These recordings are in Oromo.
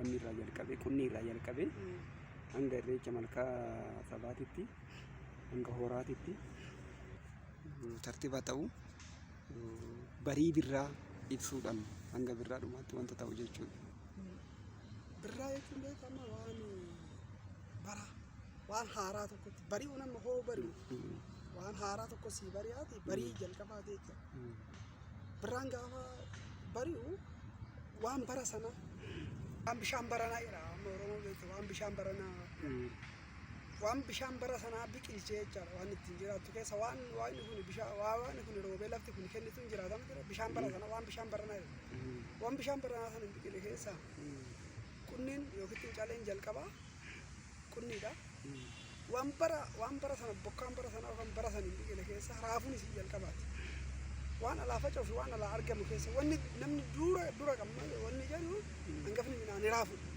Wanni irraa jalqabee, qunnii irraa jalqabee hanga irreecha malkaa sabaatitti, hanga horaatitti tartiiba ta'u, barii birraa ibsuudhaan hanga birraa dhumaatti wanta ta'u jechuudha. Birraa jechuun beekama waan bara waan haaraa tokkotti bari'uun, amma hoo bari'u waan haaraa tokko sii bari'aati, barii jalqabaati jechuudha. Birraan gaafa bari'u waan bara sana, waan bishaan baranaa jedha amma Oromoo beektu, waan bishaan baranaa, waan bishaan bara sanaa biqilchee jechaadha. Waan ittiin jiraattu keessa waan kun bishaan, waan kun roobee lafti kun kennitu hin jiraatamu ture, bishaan bara sana, waan bishaan baranaa jedha. Waan bishaan baranaa sana biqile keessaa qunniin yookiin caleen jalqabaa qunniidha. Waan bara sana bokkaan bara sana yookaan bara sana hin biqile keessa raafuun isii jalqabaati. Waan alaa faca'u fi waan alaa argamu keessa wanni namni dura dura qabma wanni jedhu hangafni midhaanii raafuudha.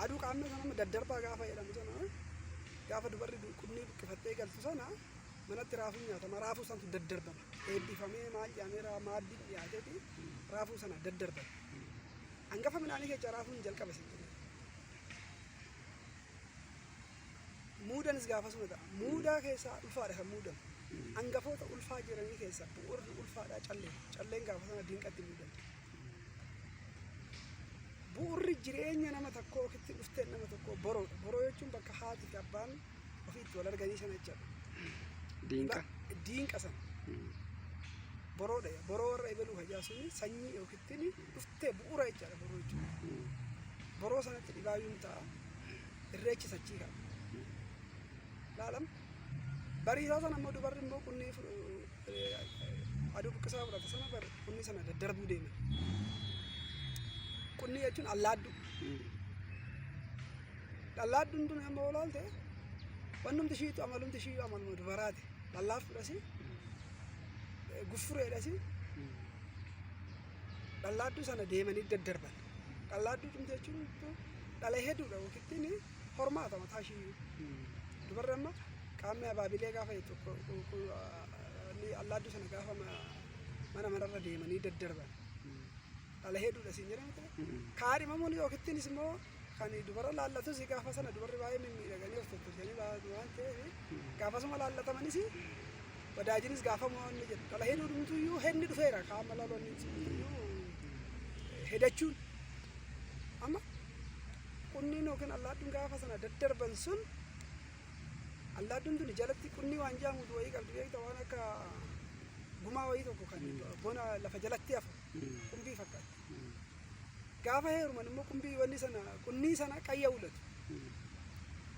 Aduu qaamni sana daddarbaa gaafa jedhamu sana, gaafa dubarri qunnii buqqifattee galtu sana manatti raafuun nyaatama. Raafuu santu daddarbama. Eebbifamee maal jedhamee maaddiin dhiyaateeti raafuu sana daddarbama. Hangafa midhaanii keessa raafuun jalqaba isin jedhee. Muudanis gaafa suna ta'a. Muudaa keessaa ulfaadha kan muudamu. Hangafoota ulfaa jiranii keessaa bu'uurri ulfaadhaa callee. Calleen gaafa sana dinqatti muudamti. Bu'uurri jireenya nama tokkoo ofitti dhufteen nama tokkoo boroodha. Boroo jechuun bakka haati fi abbaan ofii itti wal arganii sana jechaadha. Diinqa. Diinqa sana. Boroodha. Boroo warra ebeluu hajaasuun sanyii yookiin dhuftee bu'uura jechaadha boroo jechuun. Boroo sanatti dhibaayyuun ta'a. Irreechi sachii qaba. Laalam. Bariisaa sana immoo dubarri immoo qunnii aduu buqqisaa fudhata sana qunnii sana daddarbuu deeman. Qunnii jechuun allaadduu. Allaadduun tun amma olaalte wannumti ishiitu amalumti ishii amaluma dubaraati. Lallaaftuudhasi, guffureedhasi, dhallaadduu sana deemanii daddarban. Dhallaadduu cimte jechuun dhala hedduudha yookiin hormaata mataa ishii. Dubarri amma qaamni abaabilee gaafa jettu allaadduu sana gaafa mana manarra deemanii daddarban. Dhala hedduudha siin jedhamu ture. Kaadhimamuun yookittiinis immoo kan dubara laallatus gaafa sana dubarri baay'ee mimmiidhaganii of tottolchanii waan ta'eef gaafasuma laallatamanis wadaajinis gaafa inni jedhu dhala hedduu dhumtuyyuu henni dhufeera qaama laloonni iyyuu hedachuun amma qunniin yookiin allaadduun gaafa sana daddarban sun, allaadduun tuni jalatti qunnii waan jedhamutu wayii qabdi beekta, waan akka gumaa wayii tokko kan bona lafa jalatti hafu qumbii fakkaatti. Gaafa heeruman immoo qumbii wanni sana, qunnii sana qayya ulatu.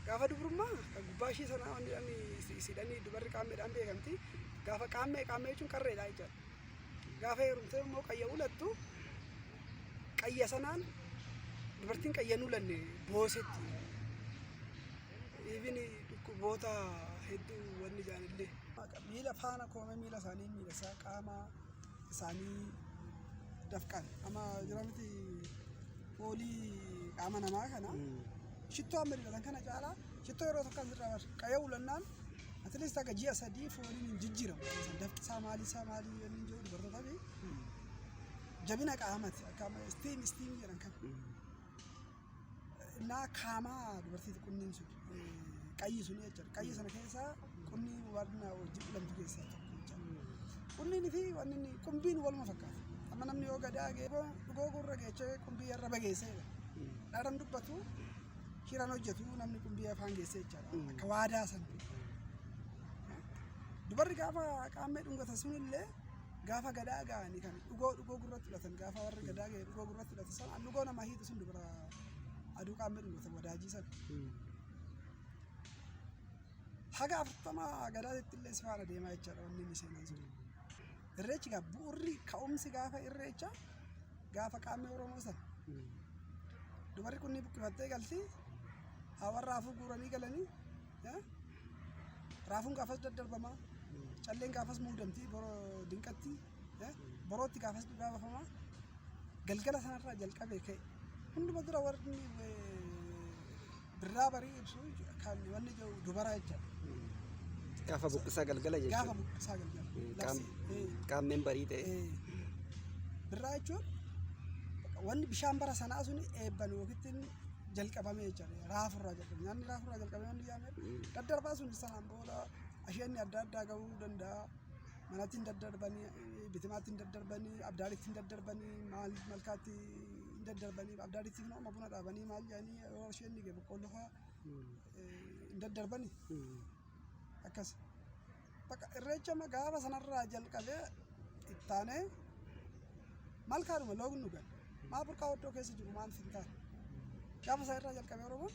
Gaafa dubrummaa kan gubbaa ishii sana wanni jedhanii isiidhanii dubarri qaammeedhaan beekamti. Gaafa qaammee, qaammee jechuun qarreedha jechaadha. Gaafa heerumtee immoo qayya ulattu, qayya sanaan dubartiin qayya hin ulanne boosetti. Even dhukkuboota hedduu wanni jedhanillee. Miila faana koomee miila isaanii miidhagsaa, qaama isaanii dafqan. Amma jira miti, foolii qaama namaa kana shittoo amma dibatan kana caalaa shittoo yeroo tokko asirraa bar qayya ulannaan at least akka ji'a 3 fooliin hin jijjiiramu. Dafqi isaa maalii isaa maalii inni jiru dubartootaa fi jabina qaamati akka steam jedhan kana. Innaa kaamaa dubartiiti qunniin sun, qayyi sun jechuudha. Qayyi sana keessaa qunnii waan wajjin filamtu keessaa tokko jechuudha. Qunniin fi wanni inni qumbiin waluma fakkaata. Amma namni yoo gadaa dhugoo gurra geechee qumbii arraba geesseedha. Dharan dubbatu, hiran hojjetu, namni qumbii afaan geessee jechaadha. Akka waadaa sana. Dubarri gaafa qaammee dhungatan sunillee gaafa gadaa ga'anii kan dhugoo gurratti hidhatan, gaafa warri gadaa ga'e dhugoo gurratti hidhatan sana, dhugoo nama hiitu sun dubara aduu qaammee dhungatan wadaajii sana. Haga 40 gadaatitti illee si faana deemaa jechaadha wanni inni seenaan sun. Irreechi gaa bu'urri ka'umsi gaafa irreecha gaafa qaammee Oromoo sana. Dubarri kunni buqqifattee galti, hawan raafuu guuranii galanii, raafuun gaafas daddarbama, calleen gaafas muudamti boroo dinqatti, borootti gaafas dhibaafama. Galgala sanarraa jalqabee ka'e hunduma dura warri birraa barii ibsu kan wanni jiru dubara jechaadha. Gaafa buqqisaa galgala jechuudha. Gaafa buqqisaa galgala. Qaammeen barii ta'e. Birraa jechuun Wanni bishaan bara sanaa sun eebban yookiin jalqabamee jechaadha. Raafurraa jalqabe. Nyaanni raafurraa jalqabee wanni yaame daddarbaa sun sanaan booda asheenni adda addaa gahuu danda'a. Manatti hin daddarbanii, bitimaatti hin daddarbanii, abdaaritti hin daddarbanii, maal malkaatti hin daddarbanii, abdaaritti immoo buna dhaabanii maal jedhanii yoo asheenni gahe boqqolloo fa'aa hin daddarbanii akkas. Bakka irreecha gaafa sanarraa jalqabee ittaanee malkaadhuma loognu gale. Maa burqaa oddoo keessa jiru maal hin taane. Gaafa sana irraa jalqabee Oromoon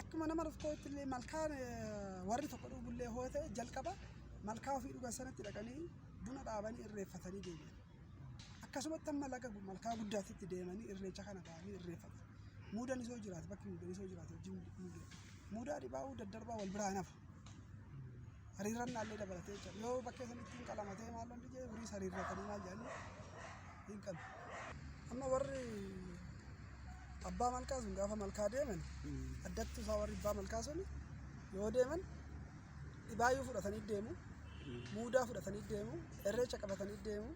akkuma nama tokkootti illee malkaan warri tokko dhugullee hoo ta'e jalqaba malkaa ofii dhugan sanatti dhaqanii buna dhaabanii irreeffatanii deebi'an. Akkasumatti amma laga malkaa guddaatti deemanii irreecha kana ba'anii irreeffatan. Muudan isoo jiraate bakki muudan isoo jiraate wajjin muudan. Muudaa dhibaa'uu daddarbaa wal biraa hin hafu. Hariirrannaallee dabalatee jechuudha. Yoo bakkee sanitti hin qalamatee maal wanti jedhe horiis hariirratanii maal jedhanii hin qalu. Amma warri abbaa malkaa sun gaafa malkaa deeman addattuu isaa warri abbaa malkaa sun yoo deeman dhibaayyuu fudhatanii deemu, muudaa fudhatanii deemu, irreecha qabatanii deemu,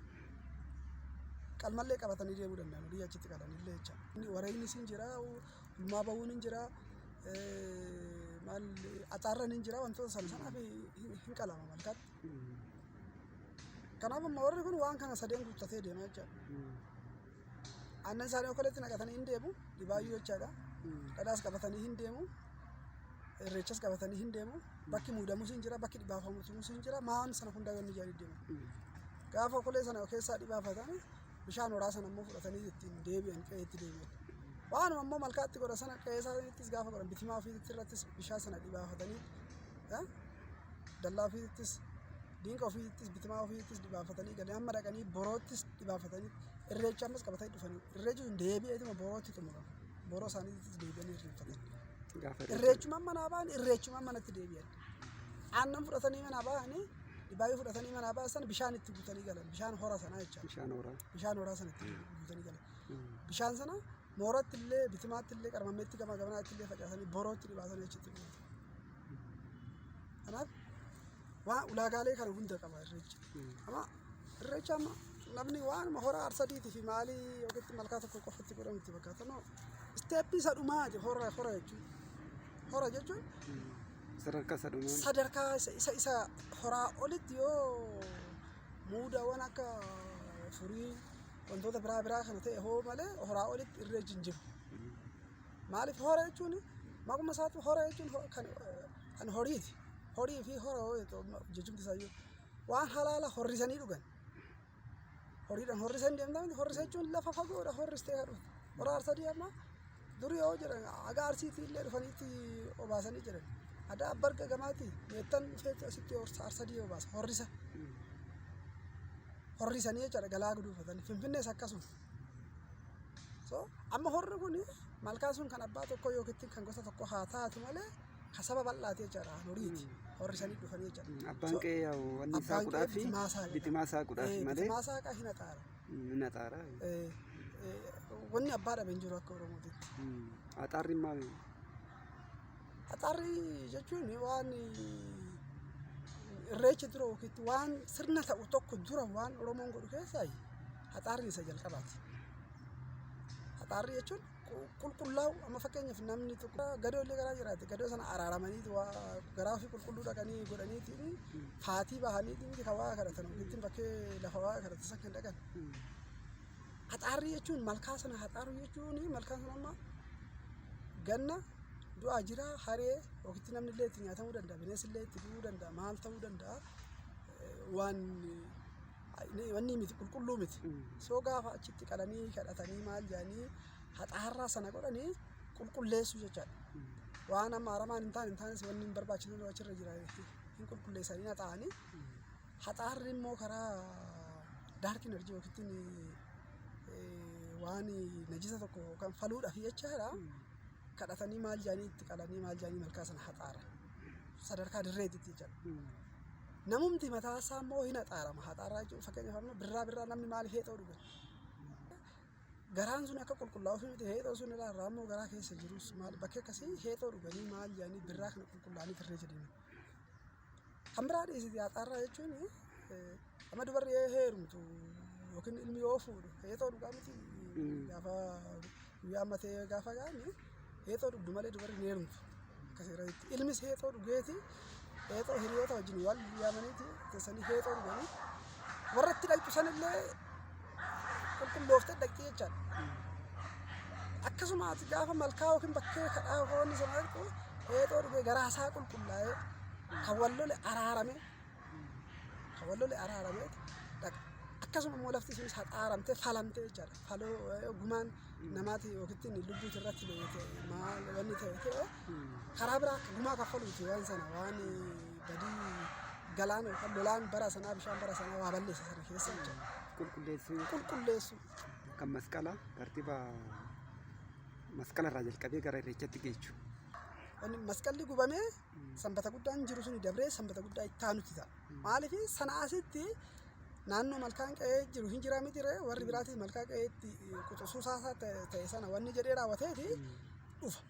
qalmallee qabatanii deemuu danda'an horii achitti qalanillee jecha. Wareegnis hin jira, ulmaa bahuun hin jira, maal axaarran hin jira wantoota sana sanaaf hin qalama malkaatti. Kanaaf amma warri kun waan kana sadeen guuttatee deema jechaadha. Aannan isaanii okoleetti naqatanii hin deemu dhibaayyuu jechaadha. Dhadhaas qabatanii hin deemu. Irreechas qabatanii hin deemu. Bakki muudamus hin jira, bakki dhibaafamus hin jira. Maan sana hundaa wanni jedhanii deeman. Gaafa okolee sana keessaa dhibaafatan bishaan horaa sana immoo fudhatanii ittiin deebi'an qe'eetti deebi'an. Waanuma immoo malkaatti godhan sana qe'ee isaaniittis gaafa godhan bitimaa ofiitti irrattis bishaan sana dhibaafatanii dallaa ofiittis diinqa ofiittis bitimaa ofiittis dhibaafatanii galanii hamma dhaqanii boroottis dhibaafatanii irreecha ammas qabatanii dhufanii irreechi sun deebi'eetuma borootti xumurama. Boroo isaaniittis deebi'anii irreeffatan. Irreechumaan manaa ba'an irreechumaan manatti deebi'an. Aannan fudhatanii manaa ba'anii dhibaayyuu fudhatanii manaa ba'an bishaan itti guutanii galan bishaan hora sanaa jechaadha. Bishaan horaa. Bishaan horaa sana itti guutanii galan. Bishaan sana mooratti illee bitimaatti illee qarmammeetti gama gamanaatti illee facaasanii borootti dhibaasanii achitti guutu. Kanaaf waan ulaagaalee kana hunda qaba irreechi. Amma irreecha amma namni waanuma hora arsadiitii fi maalii yookiin malkaa tokko qofatti godhamu itti fakkaata. No, isteeppii isa dhumaati hora hora jechuun. Hora jechuun Sadarkaa isa dhumaa. Sadarkaa isa isa horaa olitti yoo muudaawwan akka furii wantoota biraa biraa kana ta'e hoo malee horaa olitti irreechi hin jiru. Maaliif hora jechuun maquma isaatu hora jechuun kan horiiti. Horii fi hora hoo jechuun isaayyuu waan halaala horrisanii dhugan. Horiidhaan horrisanii deemtaa miti horrisa jechuun lafa fagoodha horristee kan dhuftu. Hora Arsadii amma durii yoo jedhan haga Arsiitii illee dhufaniitti obaasanii jedhan. Ada abbarga gamaati meettan dhufeetti asitti Arsadii obaasa horrisa. Horrisanii jechaadha galaa guduunfatanii. Finfinnees akkasuma. So amma horri kun malkaan sun kan abbaa tokkoo yookiin kan gosa tokkoo haa taatu malee kan saba bal'aati jechaadha kan horiiti. Horrisanii dhufanii jechaadha. Abbaan qe'ee yaa'u wanni Abbaan qe'ee saaquudhaaf bitimaa saaqa. bitimaa saaquudhaaf malee Bitimaa saaqaa hin haxaara. hin haxaara. Wanni abbaa dhabe hin jiru akka Oromootitti. Haxaarri maali? Haxaarri jechuun waan irreecha dura yookiin waan sirna ta'u tokko dura waan Oromoon godhu keessaa haxaarri isa jalqabaati. Haxaarri jechuun qulqullaa'u amma fakkeenyaaf namni tokko gadoo illee garaa jiraate gadoo sana araaramanii garaa ofii qulqulluu dhaqanii godhaniitiin faatii bahaniitiin kan waaqa kadhatan yookiin bakkee lafa waaqa kadhatan san kan dhaqan. Haxaarri jechuun malkaa sana haxaaruu jechuun malkaan sun amma ganna du'aa jira haree yookiin namni illee itti nyaatamuu danda'a bineensi illee itti du'uu danda'a maal ta'uu danda'a waan wanni miti qulqulluu miti. Soo gaafa achitti qalanii kadhatanii maal jedhanii haxaarraa sana godhanii qulqulleessuu jechaadha. Waan amma haramaan hin taane hin taanes wanni hin barbaachisne achirra jira hin qulqulleessanii haxaa'anii. Haxaarri immoo karaa dark energy yookiin waan najisa tokko kan faluudhaaf jechaadha. Kadhatanii maal jedhanii itti qalanii maal jedhanii malkaa sana haxaaran. Sadarkaa dirreetitti jechaadha. Namumti mataa isaa immoo hin haxaarama. Haxaaraa jechuun fakkeenyaaf amma birraa birraa namni maaliif heexoo dhuga? Garaan sun akka qulqullaa'uuf miti heexoo sun irraa raammoo garaa keessa jirus maal bakki akkasii heexoo dhuganii maal jedhanii birraa kana qulqullaa'anii dirree jedhanii. Kan biraa dhiisiti haxaarraa jechuun amma dubarri yoo heerumtu yookiin ilmi yoo fuudhu heexoo dhugaa miti Gaafa guyyaa amma ta'e gaafa ga'ani heexoo dhugdu malee dubarri hin heerumtu. Akka seeraatti. Ilmis heexoo dhugeeti heexoo hiriyoota wajjin wal yaamaniiti teessanii heexoo dhuganii warra itti dhaqxu sanillee qulqullooftee dhaqxi jechaadha. Akkasuma ati gaafa malkaa yookiin bakkee kadhaa yookaan wanni sana dhaqxu heexoo dhugee garaa isaa qulqullaa'ee kan wal lole araarame kan wal lole araaramee dhaqa. Akkasuma immoo lafti sunis haxaaramtee falamtee jechaadha. Faloo gumaan namaati yookiin lubbuuti irratti ta'e maal wanni ta'e ta'e karaa biraa akka gumaa kaffaluuti waan sana waan badii galaana yookaan lolaan bara sanaa bishaan bara sanaa waa balleessa sana keessa jechaadha. Qulqulleessuu. Qulqulleessu. Kan masqala tartiiba masqala irraa jalqabee gara irreechatti geechu. Wanni masqalli gubamee sanbata guddaan jiru suni dabree sanbata guddaa itti aanutti ta'a. Maaliif sana asitti naannoo malkaan qe'ee jiru hin jiraa miti ree warri biraatis malkaa qe'eetti quxisuu isaa ta'e sana wanni jedhee raawwateeti dhufa.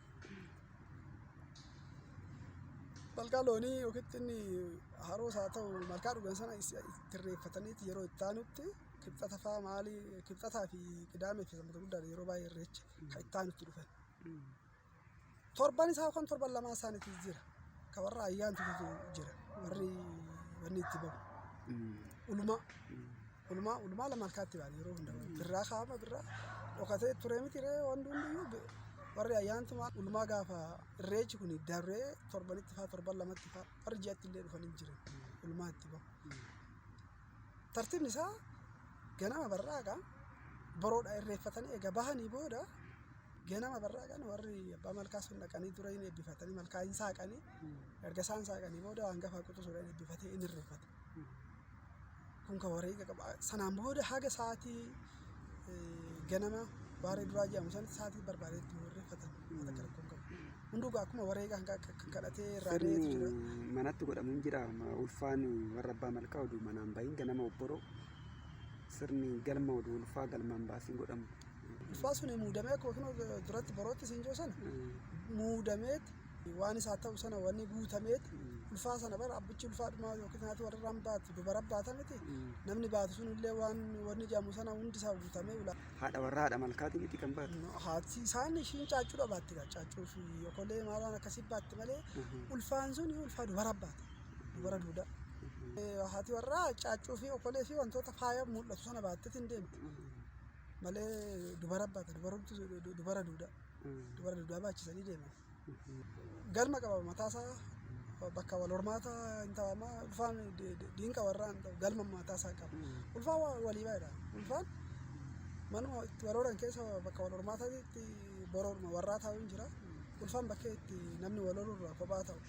Malkaa loonii yookiin inni haroos haa ta'u malkaa dhugan sana tirreeffataniiti yeroo itti aanutti kibxata fa'aa maalii kibxataa fi qidaamee fi sanbata guddaadha yeroo baay'ee irreecha kan itti aanutti dhufan. Torban isaa yookaan torban lamaa isaaniitu jira. Ka warra ayyaantutu jira. Warri wanni itti bahu. Ulumaa. Ulumaa ulumaa lama malkaatti ba'an yeroo hunda. Birraa kaa'ama birraa dhokatee ture miti ree wanti hundiyyuu warri ayyaantu ulumaa gaafa irreechi kun dabree torbanitti fa'aa torban lamatti fa'aa warri ji'atti illee dhufanii jiran ulumaa itti bahu. Tartiibni isaa ganama barraaqa boroodha irreeffatanii egaa bahanii booda ganama barraaqan warri abbaa malkaa sun dhaqanii dura hin eebbifatanii malkaa hin saaqanii erga isaan saaqanii booda hangafa quxisuudhaan eebbifatee hin irreeffata. Kun kan wareega qaba. Sanaan booda haga sa'aatii ganama waaree duraa jedhamu sanatti sa'aatii barbaadetti irreeffatan waan akka rakkoon qabu. Hunduu akkuma wareega kan kadhatee irraa ba'eetu jira. Sirni manatti godhamu hin jira. Ulfaan warra abbaa malkaa oduu manaan bahin ganama obboroo sirni galma oduu ulfaa galmaan baasiin godhamu. Ulfaa sun muudamee akkuma duratti borootti siin jiru sana muudameet waan isaa ta'u sana wanni guutameet ulfaa sana bara abbichi ulfaa dhumaa yookiin haati warra irraan baatu dubara baata miti namni baatu sun illee waan wanni jedhamu sana hundi isaa guutamee ula. Haadha warraa haadha malkaati miti kan baatu. Haati isaan ishiin caaccuudha baatti gaa caaccuu fi okolee maal waan akkasii baatti malee ulfaan sun ulfaa dubara baata dubara duudaa. Haati warraa caaccuu fi okolee fi wantoota faaya mul'atu sana baatteetiin hin deemti malee dubara baata dubara duudaa dubara duudaa baachisanii deeman. Galma qaba mataasaa bakka wal hormaata hin ta'ama ulfaan diinqa warraa hin ta'u galma mataasaa qaba. Ulfaan walii baay'eedha. Ulfaan manuma itti wal horan keessa bakka wal hormaataatti boroodhuma warraa taa'u hin jira. Ulfaan bakkee itti namni wal horu irraa kophaa ta'u.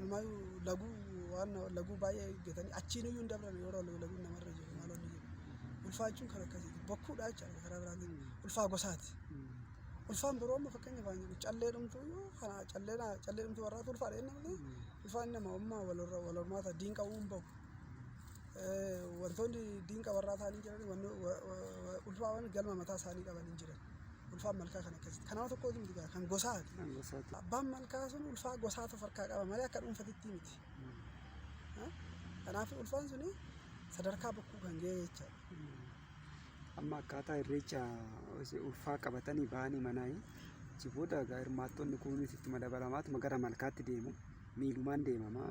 Ilmaayyuu laguu waan laguu baay'ee eeggatanii achiin iyyuu hin dabran yeroo laguun namarra jiru maal wanni jiru. Ulfaa jechuun kan akkasiiti. Bokkuudha jechaadha karaa biraatiin. Ulfaa gosaati. Ulfaan biroo amma fakkeenya afaan jedhu callee dhumtuu iyyuu kana callee callee dhumtuu warraatu ulfaadha inni malee ulfaan nama ummaa wal hormaata diinqa uumuun bahu. Wantoonni diinqa warraa ta'anii jiran ulfaawwan galma mataa isaanii qaban hin jiran. Ulfaan malkaa kan akkasiiti. Kan nama tokkooti miti kan gosaati. Abbaan malkaa sun ulfaa gosaatu of harkaa qaba malee akka dhuunfatitti miti. Kanaaf ulfaan suni sadarkaa bokkuu kan ga'e jechaadha. Amma akkaataa irreecha ulfaa qabatanii bahanii manaa achi booda egaa hirmaattonni kunis ittuma dabalamaatuma gara malkaatti deemu. Miilumaan deemama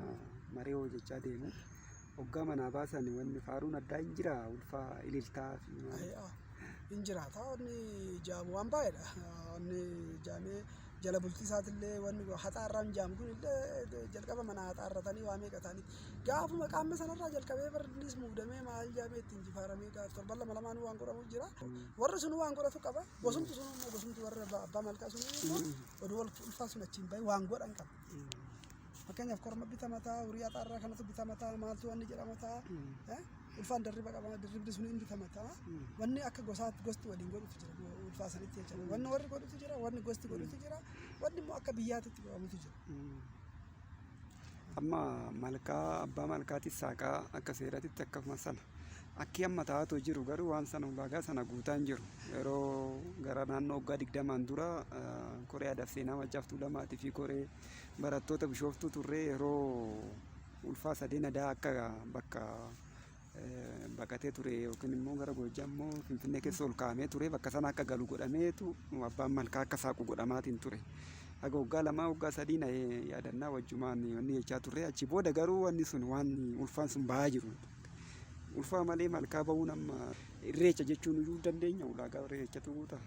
maree hojjechaa deemu. Hoggaa manaa baasan wanni faaruun addaa hin jira ulfaa ililtaa fi maal. Hin jiraata wanni jaamu waan baay'eedha. Wanni jaamee jala bultii isaatillee wanni haxaarraan jaamu kun illee jalqaba mana haxaarratanii waa meeqa ta'anii gaafuma qaama sanarraa jalqabee barnis muudamee maal jaamee ittiin jifaaramee gaaf torban lama lamaan waan godhamu jira. Warri sun waan godhatu qaba. Gosumti sun immoo gosumti warra abbaa malkaa sun immoo oduu ulfaa sun achiin bahe waan godhan qaba. Fakkeenyaaf korma bitamataa, horii haxaarraa kanatu bitamataa, maaltu wanni jedhamataa, ulfaan dirriba qaba, dirribni sun hin bitamataa. Wanni akka gosaatti gosti waliin godhutu jira ulfaa sanitti jechuudha. Wanni warri godhutu jira, wanni gosti godhutu jira, wanni immoo akka biyyaatitti godhamutu jira. Amma malkaa abbaa malkaatis saaqaa akka seeratitti akkasuma sana akki amma taa'atu jiru garuu waan sana ulaagaa sana guutaa hin jiru. Yeroo gara naannoo waggaa 20n dura koree aadaa fi seenaa Maccaaf Tuulamaatii fi koree barattoota Bishooftuu turree yeroo ulfaa sadeen adaa akka bakka Baqatee ture yookiin immoo gara Goojjam immoo Finfinnee keessa ol kaa'amee ture bakka sana akka galu godhameetu abbaan malkaa akka saaqu godhamaatiin ture. Haga waggaa lamaa waggaa sadii na yaadannaa wajjumaan wanni jechaa turre achi booda garuu wanni sun waan ulfaan sun bahaa jiru. Ulfaa malee malkaa bahuun amma irreecha jechuun iyyuu dandeenya ulaagaa irreechatu guuta.